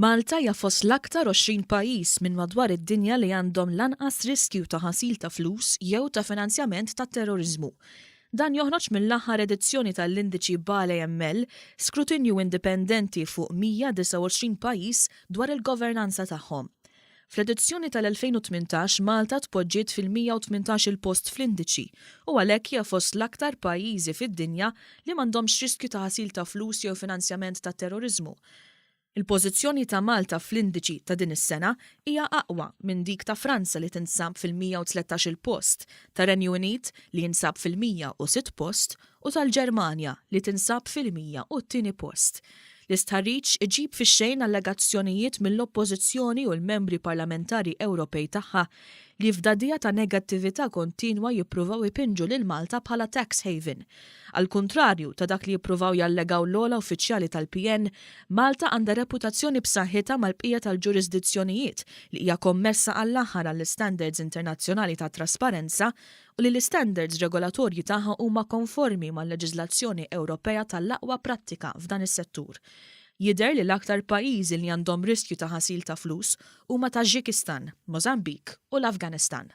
Malta hija fost l-aktar 20 pajjiż minn madwar id-dinja li għandhom l-anqas riskju ta' ħasil ta' flus jew ta' finanzjament tat-terroriżmu. Dan joħroġ mill-aħħar edizzjoni tal-Indiċi BAL-AML, skrutinju indipendenti fuq 129 pajjiż dwar il-governanza tagħhom. Fl-edizzjoni tal-2018 Malta tpoġġiet fil-118-il post fl-indiċi u għalhekk hija fost l-aktar pajjiżi fid-dinja li m'għandhomx riskju ta' ħasil ta' flus jew finanzjament tat-terroriżmu. Il-pożizzjoni ta' Malta fl-indiċi ta' din is-sena hija aqwa minn dik ta' Franza li tinsab fil-113-il post, tar-Renju Unit li jinsab fil-106 post u tal-Ġermanja li tinsab fil-102 post. L-istħarriġ iġib fix-xejn allegazzjonijiet mill-Oppożizzjoni u l-Membri Parlamentari Ewropej tagħha li f'dagħdigħa ta' negattività kontinwa jippruvaw ipinġu lil Malta bħala tax haven. Għall-kuntrarju ta' dak li jippruvaw jallegaw l-ogħla uffiċjali tal-PN, Malta għandha reputazzjoni b'saħħitha mal-bqija tal-ġurisdizzjonijiet li hija kommessa għall-aħħar għall-istandards internazzjonali ta' trasparenza u li l-istandards regolatorji tagħha huma konformi mal-leġiżlazzjoni Ewropea tal-aqwa prattika f'dan is-settur. Jidher li l-aktar pajjiżi li għandhom riskju ta' ħasil ta' flus huma Taġikistan, Mozambique u l-Afganistan.